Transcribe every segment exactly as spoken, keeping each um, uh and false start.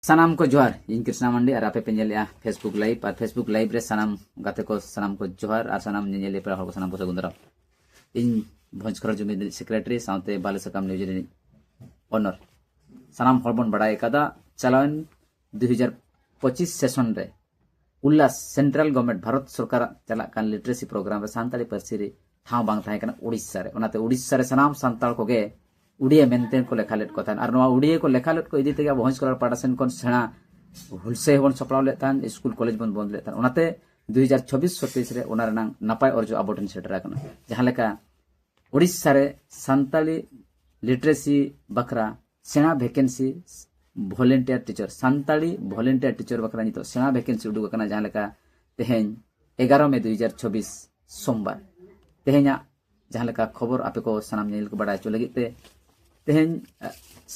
ᱥᱟᱱᱟᱢ ᱠᱚ ᱡᱚᱦᱟᱨ᱾ ᱤᱧ ᱠᱨᱤᱥᱱᱟ ᱢᱟᱱᱰᱤ ᱟᱨ ᱟᱯᱮ ᱯᱮ ᱧᱮᱞᱮᱜᱼᱟ Facebook Live᱾ ᱟᱨ Facebook Live ᱨᱮ ᱥᱟᱱᱟᱢ ᱜᱟᱛᱮ ᱠᱚ, ᱥᱟᱱᱟᱢ ᱠᱚ ᱡᱚᱦᱟᱨ ᱟᱨ ᱥᱟᱱᱟᱢ ᱧᱮᱧᱮᱞᱤᱭᱟᱹ ᱯᱮᱲᱟ ᱦᱚᱲ ᱠᱚ, ᱥᱟᱱᱟᱢ ᱠᱚ ᱥᱟᱹᱜᱩᱱ ᱫᱟᱨᱟᱢ᱾ ᱤᱧ ᱵᱷᱚᱸᱡᱽ ᱠᱷᱚᱨᱚᱲ ᱡᱩᱢᱤᱫ ᱨᱤᱱᱤᱡ secretary ᱥᱟᱶᱛᱮ ᱵᱟᱞᱮ ᱥᱟᱠᱟᱢ news ᱨᱤᱱᱤᱡ owner᱾ ᱥᱟᱱᱟᱢ ᱦᱚᱲ ᱵᱚᱱ ᱵᱟᱲᱟᱭ ᱟᱠᱟᱫᱟ, ᱪᱟᱞᱟᱣᱮᱱ ᱫᱩ ᱦᱟᱡᱟᱨ ᱯᱚᱸᱪᱤᱥ session ᱨᱮ ᱩᱞᱞᱟᱥ central government, ᱵᱷᱟᱨᱚᱛ ᱥᱚᱨᱠᱟᱨᱟᱜ ᱪᱟᱞᱟᱜ ᱠᱟᱱ literacy program ᱨᱮ ᱥᱟᱱᱛᱟᱲᱤ ᱯᱟᱹᱨᱥᱤ ᱨᱮ ᱴᱷᱟᱶ ᱵᱟᱝ ᱛᱟᱦᱮᱸ ᱠᱟᱱᱟ ᱩᱲᱤᱥᱥᱟ ᱨᱮ᱾ ᱚᱱᱟᱛᱮ ᱩᱲᱤᱥᱥᱟ ᱨᱮ ᱥᱟᱱᱟᱢ ᱥᱟᱱᱛᱟᱲ ᱠᱚᱜᱮ ᱩᱲᱤᱭᱟᱹ ᱢᱮᱱᱛᱮ ᱠᱚ ᱞᱮᱠᱷᱟ ᱞᱮᱫ ᱠᱚ ᱛᱟᱦᱮᱸᱫ᱾ ᱟᱨ ᱱᱚᱣᱟ ᱩᱲᱤᱭᱟᱹ ᱠᱚ ᱞᱮᱠᱷᱟ ᱞᱮᱫ ᱠᱚ ᱤᱫᱤ ᱛᱮᱜᱮ ᱟᱵᱚ ᱵᱷᱚᱸᱡᱽ ᱠᱷᱚᱨᱚᱲ ᱯᱟᱦᱴᱟ ᱥᱮᱱ ᱠᱷᱚᱱ ᱥᱮᱬᱟ ᱦᱩᱞᱥᱟᱹᱭ ᱦᱚᱸᱵᱚᱱ ᱥᱟᱯᱲᱟᱣ ᱞᱮᱫ ᱛᱟᱦᱮᱸᱫ, ᱥᱠᱩᱞ ᱠᱚᱞᱮᱡᱽ ᱵᱚᱱ ᱵᱚᱱᱫ ᱞᱮᱫ ᱛᱟᱦᱮᱸᱫ᱾ ᱚᱱᱟᱛᱮ ᱫᱩ ᱦᱟᱡᱟᱨ ᱪᱷᱚᱵᱵᱤᱥ ᱥᱚᱛᱮᱭᱤᱥ ᱨᱮ ᱚᱱᱟ ᱨᱮᱱᱟᱜ ᱱᱟᱯᱟᱭ ᱚᱨᱡᱚ ᱟᱵᱚ ᱴᱷᱮᱱ ᱥᱮᱴᱮᱨ ᱟᱠᱟᱱᱟ᱾ ᱡᱟᱦᱟᱸ ᱞᱮᱠᱟ ᱩᱲᱤᱥᱥᱟ ᱨᱮ ᱥᱟᱱᱛᱟᱲᱤ literacy ᱵᱟᱠᱷᱨᱟ ᱥᱮᱬᱟ vacancy volunteer teacher, Santali volunteer teacher ᱵᱟᱠᱷᱨᱟ ᱱᱤᱛᱚᱜ ᱥᱮᱬᱟ vacancy ᱩᱰᱩᱠ ᱟᱠᱟᱱᱟ, ᱡᱟᱦᱟᱸ ᱞᱮᱠᱟ ᱛᱮᱦᱮᱧ ᱮᱜᱟᱨᱚ ᱢᱮ ᱫᱩ ᱦᱟᱡᱟᱨ ᱪᱷᱚᱵᱵᱤᱥ ᱥᱳᱢᱵᱟᱨ᱾ ᱛᱮᱦᱮᱧᱟᱜ ᱡᱟᱦᱟᱸ ᱞᱮᱠᱟ ᱠᱷᱚᱵᱚᱨ ᱟᱯᱮ ᱠᱚ ᱥᱟᱱᱟᱢ ᱧᱮᱧᱮᱞ ᱠᱚ ᱵᱟᱲᱟᱭ ᱦᱚᱪᱚ ᱞᱟᱹᱜᱤᱫ ᱛᱮ, ᱛᱮᱦᱮᱧ, ᱮ,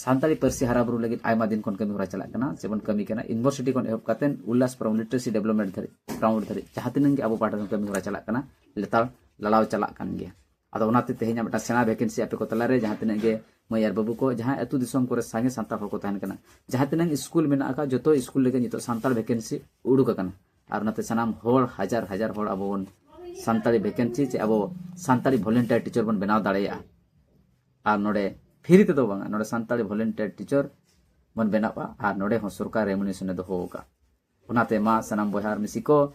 ᱥᱟᱱᱛᱟᱲᱤ ᱯᱟᱹᱨᱥᱤ ᱦᱟᱨᱟ ᱵᱩᱨᱩ ᱞᱟᱹᱜᱤᱫ ᱟᱭᱢᱟ ᱫᱤᱱ ᱠᱷᱚᱱ ᱠᱟᱹᱢᱤ ᱦᱚᱨᱟ ᱪᱟᱞᱟᱜ ᱠᱟᱱᱟ, ᱥᱮᱵᱚᱱ ᱠᱟᱹᱢᱤ ᱠᱟᱱᱟ, university ᱠᱷᱚᱱ ᱮᱦᱚᱵ ᱠᱟᱛᱮ ᱩᱞᱞᱟᱥ ᱯᱨᱚᱢ literacy development ᱫᱷᱟᱹᱨᱤᱡ, ground ᱫᱷᱟᱹᱨᱤᱡ ᱡᱟᱦᱟᱸ ᱛᱤᱱᱟᱹᱜ ᱜᱮ ᱟᱵᱚ ᱯᱟᱦᱴᱟ ᱠᱷᱚᱱ ᱠᱟᱹᱢᱤ ᱦᱚᱨᱟ ᱪᱟᱞᱟᱜ ᱠᱟᱱᱟ, ᱞᱮᱛᱟᱲ ᱞᱟᱲᱟᱣ ᱪᱟᱞᱟᱜ ᱠᱟᱱ ᱜᱮᱭᱟ᱾ ᱟᱫᱚ ᱚᱱᱟᱛᱮ ᱛᱮᱦᱮᱧᱟᱜ ᱢᱤᱫᱴᱟᱝ ᱥᱮᱬᱟ vacancy ᱟᱯᱮ ᱠᱚ ᱛᱟᱞᱟᱨᱮ, ᱡᱟᱦᱟᱸ ᱛᱤᱱᱟᱹᱜ ᱜᱮ ᱢᱟᱹᱭ ᱟᱨ ᱵᱟᱹᱵᱩ ᱠᱚ, ᱡᱟᱦᱟᱸ ᱟᱹᱛᱩ ᱫᱤᱥᱚᱢ ᱠᱚᱨᱮ ᱥᱟᱸᱜᱮ ᱥᱟᱱᱛᱟᱲ ᱦᱚᱲ ᱠᱚ ᱛᱟᱦᱮᱱ ᱠᱟᱱᱟ, ᱡᱟᱦᱟᱸ ᱛᱤᱱᱟᱹᱜ ᱥᱠᱩᱞ ᱢᱮᱱᱟᱜ ᱟᱠᱟᱫ, ᱡᱚᱛᱚ ᱥᱠᱩᱞ ᱨᱮᱜᱮ ᱱᱤᱛᱚᱜ ᱥᱟᱱᱛᱟᱲ vacancy ᱩᱰᱩᱠ ᱟᱠᱟᱱᱟ᱾ ᱟᱨ ᱚᱱᱟᱛᱮ ᱥᱟᱱᱟᱢ ᱦᱚᱲ, ᱦᱟᱡᱟᱨ ᱦᱟᱡᱟᱨ ᱦᱚᱲ ᱟᱵᱚ ᱵᱚᱱ ᱥᱟᱱᱛᱟᱲᱤ vacancy ᱪᱮ ᱟᱵᱚ ᱥᱟᱱᱛᱟᱲᱤ volunteer teacher ᱵᱚᱱ ᱵᱮᱱᱟᱣ ᱫᱟᱲᱮᱭᱟᱜᱼᱟ᱾ ᱟᱨ ᱱᱚᱰᱮ free ᱛᱮᱫᱚ ᱵᱟᱝᱟ, ᱱᱚᱰᱮ ᱥᱟᱱᱛᱟᱲᱤ volunteer teacher ᱵᱚᱱ ᱵᱮᱱᱟᱣᱟ ᱟᱨ ᱱᱚᱰᱮ ᱦᱚᱸ ᱥᱚᱨᱠᱟᱨ remuneration ᱮ ᱫᱚᱦᱚ ᱟᱠᱟᱫ᱾ ᱚᱱᱟᱛᱮ ᱢᱟ ᱥᱟᱱᱟᱢ ᱵᱚᱭᱦᱟ ᱟᱨ ᱢᱤᱥᱤ ᱠᱚ,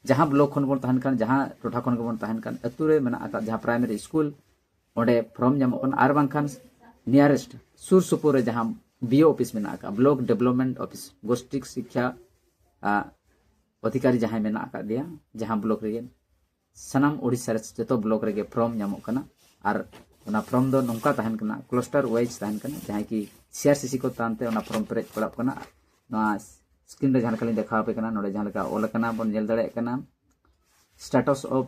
ᱡᱟᱦᱟᱸ block ᱠᱷᱚᱱ ᱵᱚᱱ ᱛᱟᱦᱮᱱ ᱠᱟᱱ, ᱡᱟᱦᱟᱸ ᱴᱚᱴᱷᱟ ᱠᱷᱚᱱ ᱜᱮᱵᱚᱱ ᱛᱟᱦᱮᱱ ᱠᱟᱱ, ᱟᱹᱛᱩ ᱨᱮ ᱢᱮᱱᱟᱜ ᱟᱠᱟᱫ ᱡᱟᱦᱟᱸ primary ᱥᱠᱩᱞ, ᱚᱸᱰᱮ form ᱧᱟᱢᱚᱜ ᱠᱟᱱᱟ, ᱟᱨ ᱵᱟᱝᱠᱷᱟᱱ nearest ᱥᱩᱨ ᱥᱩᱯᱩᱨ ᱨᱮ ᱡᱟᱦᱟᱸ B O office ᱢᱮᱱᱟᱜ ᱟᱠᱟᱫ, block development office, ᱜᱳᱥᱴᱤᱠ ᱥᱤᱠᱠᱷᱟ, ᱟ, ᱚᱫᱷᱤᱠᱟᱨᱤ ᱡᱟᱦᱟᱸᱭ ᱢᱮᱱᱟᱜ ᱟᱠᱟᱫᱮᱭᱟ ᱡᱟᱦᱟᱸ block ᱨᱮᱜᱮ, ᱥᱟᱱᱟᱢ ᱳᱰᱤᱥᱟ ᱨᱮ ᱡᱚᱛᱚ block ᱨᱮᱜᱮ form ᱧᱟᱢᱚᱜ ᱠᱟᱱᱟ᱾ ᱟᱨ ᱚᱱᱟ form ᱫᱚ ᱱᱚᱝᱠᱟ ᱛᱟᱦᱮᱱ ᱠᱟᱱᱟ, cluster wise ᱛᱟᱦᱮᱱ ᱠᱟᱱᱟ, ᱡᱟᱦᱟᱸᱭ ᱠᱤ C R C C ᱠᱚ ᱛᱟᱱᱛᱮ ᱚᱱᱟ form ᱯᱮᱨᱮᱡ ᱯᱟᱲᱟᱜ ᱠᱟᱱᱟ᱾ ᱱᱚᱣᱟ screen ᱨᱮ ᱡᱟᱦᱟᱸ ᱞᱮᱠᱟ ᱞᱤᱧ ᱫᱮᱠᱷᱟᱣ ᱟᱯᱮ ᱠᱟᱱᱟ, ᱱᱚᱰᱮ ᱡᱟᱦᱟᱸ ᱞᱮᱠᱟ ᱚᱞ ᱟᱠᱟᱱᱟ ᱵᱚᱱ ᱧᱮᱞ ᱫᱟᱲᱮᱭᱟᱜ ᱠᱟᱱᱟ, status of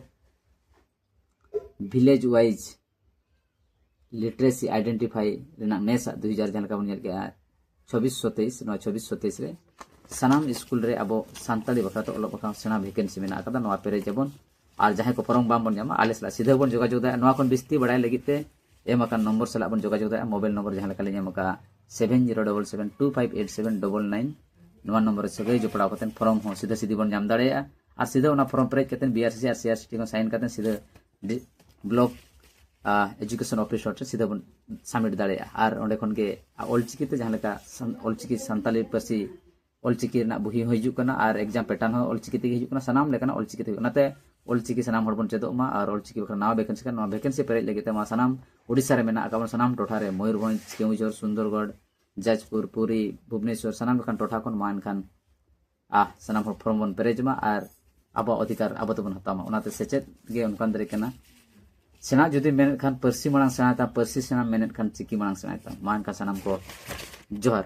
village wise literacy identify ᱨᱮᱱᱟᱜ ᱱᱮᱥᱟᱜ ᱫᱩ ᱦᱟᱡᱟᱨ ᱡᱟᱦᱟᱸ ᱞᱮᱠᱟ ᱵᱚᱱ ᱧᱮᱞ ᱠᱮᱜᱼᱟ, ᱪᱷᱚᱵᱵᱤᱥ ᱥᱚᱛᱮᱭᱤᱥ, ᱱᱚᱣᱟ ᱪᱷᱚᱵᱵᱤᱥ ᱥᱚᱛᱮᱭᱤᱥ ᱨᱮ ᱥᱟᱱᱟᱢ ᱥᱠᱩᱞ ᱨᱮ ᱟᱵᱚ ᱥᱟᱱᱛᱟᱲᱤ ᱵᱟᱠᱷᱨᱟ ᱛᱮ ᱚᱞᱚᱜ ᱯᱟᱲᱦᱟᱣ ᱥᱮᱬᱟ vacancy ᱢᱮᱱᱟᱜ ᱟᱠᱟᱫᱟ, ᱱᱚᱣᱟ ᱯᱮᱨᱮᱡ ᱟᱵᱚᱱ᱾ ᱟᱨ ᱡᱟᱦᱟᱸᱭ ᱠᱚ form ᱵᱟᱝ ᱵᱚᱱ ᱧᱟᱢᱟ, ᱟᱞᱮ ᱥᱟᱞᱟᱜ ᱥᱤᱫᱷᱟᱹ ᱵᱚᱱ ᱡᱳᱜᱟᱡᱳᱜᱽ ᱫᱟᱲᱮᱭᱟᱜᱼᱟ᱾ ᱱᱚᱣᱟ ᱠᱷᱚᱱ ᱵᱤᱥᱛᱤ ᱵᱟᱲᱟᱭ ᱞᱟᱹᱜᱤᱫ ᱛᱮ ᱮᱢ ᱟᱠᱟᱱ ᱱᱚᱢᱵᱚᱨ ᱥᱟᱞᱟᱜ ᱵᱚᱱ ᱡᱳᱜᱟᱡᱳᱜᱽ ᱫᱟᱲᱮᱭᱟᱜᱼᱟ, mobile ᱱᱚᱢᱵᱚᱨ ᱡᱟᱦᱟᱸ ᱞᱮᱠᱟ ᱞᱤᱧ ᱮᱢ ᱟᱠᱟᱫᱼᱟ, seven zero double seven two five eight seven double nine, ᱱᱚᱣᱟ ᱱᱚᱢᱵᱚᱨ ᱨᱮ ᱥᱟᱹᱜᱟᱹᱭ ᱡᱚᱯᱲᱟᱣ ᱠᱟᱛᱮ ᱯᱷᱚᱨᱚᱢ ᱦᱚᱸ ᱥᱤᱫᱷᱟᱹ ᱥᱤᱫᱷᱤ ᱵᱚᱱ ᱧᱟᱢ ᱫᱟᱲᱮᱭᱟᱜᱼᱟ᱾ ᱟᱨ ᱥᱤᱫᱷᱟᱹ ᱚᱱᱟ ᱯᱷᱚᱨᱚᱢ ᱯᱮᱨᱮᱡ ᱠᱟᱛᱮ ᱵᱤ ᱟᱨ ᱥᱤ ᱥᱤ ᱟᱨ ᱥᱤ ᱟᱨ ᱥᱤ ᱴᱤ ᱠᱷᱚᱱ ᱥᱟᱭᱤᱱ ᱠᱟᱛᱮ ᱥᱤᱫᱷᱟᱹ ᱵᱞᱚᱠ ᱮᱡᱩᱠᱮᱥᱚᱱ ᱚᱯᱷᱤᱥ ᱨᱮ ᱥᱤᱫᱷᱟᱹ ᱵᱚᱱ ᱥᱟᱵᱢᱤᱴ ᱫᱟᱲᱮᱭᱟᱜᱼᱟ᱾ ᱟᱨ ᱚᱸᱰᱮ ᱠᱷᱚᱱ ᱜᱮ ᱚᱞᱪᱤᱠᱤ ᱛᱮ ᱡᱟᱦᱟᱸ ᱞᱮᱠᱟ ᱚᱞᱪᱤᱠᱤ ᱥᱟᱱᱛᱟᱞᱤ ᱯᱟᱹᱨᱥᱤ ᱚᱞᱪᱤᱠᱤ ᱨᱮᱱᱟᱜ ᱵᱚᱦᱤ ᱦᱚᱸ ᱦᱤᱡᱩᱜ ᱠᱟᱱᱟ ᱟᱨ ᱮᱠᱡᱟᱢ ᱯᱮᱴᱟᱨᱱ ᱦᱚᱸ ᱚᱞᱪᱤᱠᱤ ᱛᱮᱜᱮ ᱦᱤᱡᱩᱜ ᱠᱟᱱᱟ᱾ ᱥᱟᱱᱟᱢ ᱞᱮᱠᱟᱱᱟᱜ ᱚᱞᱪᱤᱠᱤ ᱛᱮ ᱦᱩᱭᱩᱜ ᱠᱟᱱᱟ᱾ ᱚᱱᱟᱛᱮ ᱚᱞᱪᱤᱠᱤ ᱥᱟᱱᱟᱢ ᱦᱚᱲ ᱵᱚᱱ ᱪᱮᱫᱚᱜ ᱢᱟ᱾ ᱟᱨ ᱚᱞᱪᱤᱠᱤ ᱵᱟᱠᱷᱨᱟ ᱱᱟᱣᱟ ᱵᱷᱮᱠᱮᱱᱥᱤ ᱠᱟᱱᱟ, ᱱᱚᱣᱟ ᱵᱷᱮᱠᱮᱱᱥᱤ ᱯᱮᱨᱮᱡ ᱞᱟᱹᱜᱤᱫ ᱛᱮ ᱢᱟ ᱥᱟᱱᱟᱢ ᱳᱰᱤᱥᱟ ᱨᱮ ᱢᱮᱱᱟᱜ ᱟᱠᱟᱫ ᱵᱚᱱ ᱥᱟᱱᱟᱢ ᱴᱚᱴᱷᱟ ᱨᱮ ᱢᱚᱭᱩᱨᱵᱷᱚᱸᱡᱽ, ᱠᱮᱣᱩᱡᱷᱚᱨ, ᱥᱩᱱᱫᱚᱨᱜᱚᱲ, ᱡᱟᱡᱽᱯᱩᱨ, ᱯᱩᱨᱤ, ᱵᱷᱩᱵᱽᱱᱮᱥᱚᱨ, ᱥᱟᱱᱟᱢ ᱞᱮᱠᱟᱱ ᱴᱚᱴᱷᱟ ᱠᱷᱚᱱ ᱢᱟ ᱮᱱᱠᱷᱟᱱ ᱟᱦ ᱥᱟᱱᱟᱢ ᱦᱚᱲ ᱯᱷᱚᱨᱚᱢ ᱵᱚᱱ ᱯᱮᱨᱮᱡ ᱢᱟ ᱟᱨ ᱟᱵᱚᱣᱟᱜ ᱚᱫᱷᱤᱠᱟᱨ ᱟᱵᱚ ᱛᱮᱵᱚᱱ ᱦᱟᱛᱟᱣ ᱢᱟ᱾ ᱚᱱᱟᱛᱮ ᱥᱮᱪᱮᱫ ᱜᱮ ᱚᱱᱠᱟᱱ ᱫᱟᱲᱮ ᱠᱟᱱᱟ᱾ ᱥᱮᱬᱟ ᱡᱩᱫᱤ ᱢᱮᱱᱮᱫ ᱠᱷᱟᱱ ᱯᱟᱹᱨᱥᱤ ᱢᱟᱲᱟᱝ ᱥᱮᱬᱟᱭ ᱛᱟᱢ, ᱯᱟᱹᱨᱥᱤ ᱥᱮᱬᱟ ᱢᱮᱱᱮᱫ ᱠᱷᱟᱱ ᱪᱤᱠᱤ ᱢᱟᱲᱟᱝ ᱥᱮᱬᱟᱭ ᱛᱟᱢ᱾ ᱢᱟ ᱮᱱᱠᱷᱟᱱ ᱥᱟᱱᱟᱢ ᱠᱚ ᱡᱚᱦᱟᱨ᱾